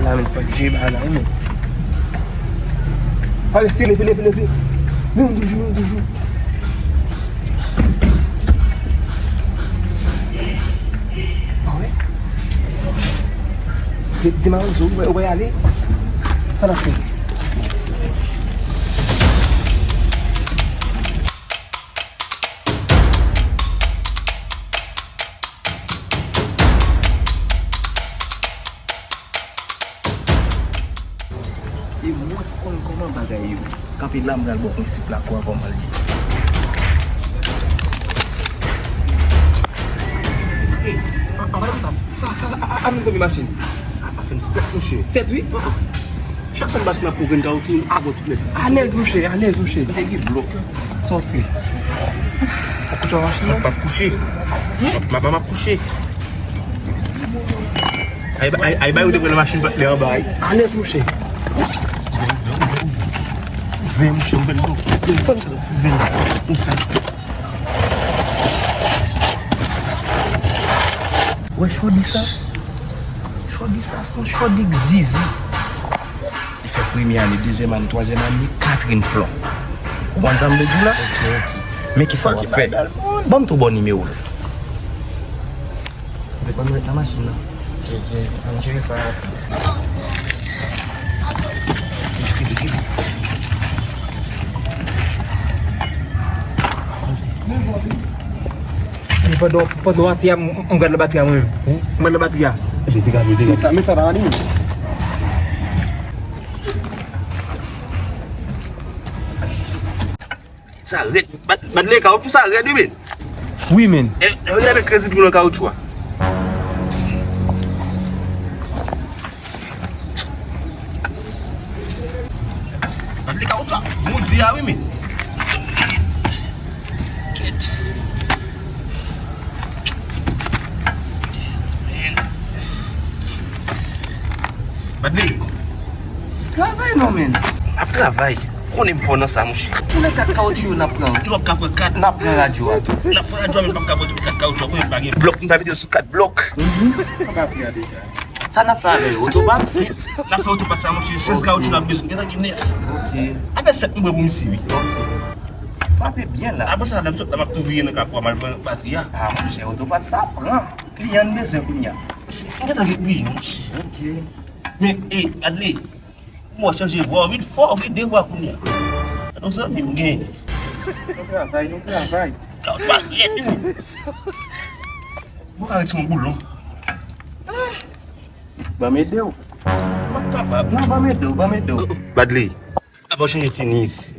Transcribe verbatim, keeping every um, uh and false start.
La, men, fòk jere bagay la, wi, men. Ale, se leve, leve, leve. Men yon toujou, men yon toujou. Ah ouais? De-, demare zo, ou wè, ou wè ale. Sa n ap fè? E mwen k konn kòman bagay yo. Kanpe la, m pral ba w prensip lakwa kòman l ye. Ey, an, anba sa, sa, sa, a, a, a, vin konbyen machin? A, a, fin sèt, monchè. Sèt, wi? Chak sèn machin ap pran grenn kawotchou, a bon tout nèt. Alèz, monchè, alèz, monchè. Te gen blòk. Sa w fè? Ou kouche an machin nan? M ap kouche. M ap, m ap, m ap kouche. Ay, ay, ay, bay ou te pran machin patnè anba, ay. Alèz, monchè. Vin, monchè, m pèdi. Vin, vin. Konsa. Wè, chòdi sa. Chòdi sa, se yon chòdi k zizi. Li fè premye ane, dezyèm ane, twazyèm ane, Catherine Flon. Ou konprann sa m vle di w la? Ok, ok. Men ki sa w ap fè? Ban m tou bon nimewo l. Depann ret nan machin nan. Ok, ok. Ann jere sa rapid. Men pandan, pandan w atè a, m, m gad nan batri a mwen menm. M gad nan batri a. Ebyen, degaje, degaje. Met sa, met sa nan anlim. Sa rèd. Bad-, Badley, kawotchou sa rèd, wi, men. Wi, men. E, e, lè met krezi tou nan kawotchou a. Badley, kawotchou a moudi a, wi, men. Kèt. Badley. Travay non, men. Ap travay. Konnen m fò nan sa, monchè. Pou lè kat kawotchou yo n ap pran. Ki lòt ka pran kat? N ap pran radyo a tou. N ap pran radyo a, men n p ap ka pran tout kat kawotchou, pou yo pa gen blòk, nou ta mete yo sou kat blòk. Mhm. Sa n ap fè avè yo? Otopat? N ap fè otopat sa, monchè. Sèz kawotchou n ap bezwen. Gentan gen nèf. Ok. Afè sèt nou bwè pou misye, wi. Ok. Frape byen la. Apre sa, lè m sot la, m ap tou vire nan kapwa, m al pran batri a. Ah, monchè, otopat sa pran. Kliyan n bezwen kounye a. M gentan gen kliyan, monchè. Ok. Men, e, Badley, mwen chanje vwa, wi, fò gen de vwa kounye a. Gade yon zanmi m gen. Nou travay, nou travay. Gade yon zanmi m. Mwen ka ret sou yon boulon. Ban m ede w. M pa kapab. Non, ban m ede w, ban m ede w. Badley, ap chanje tenis.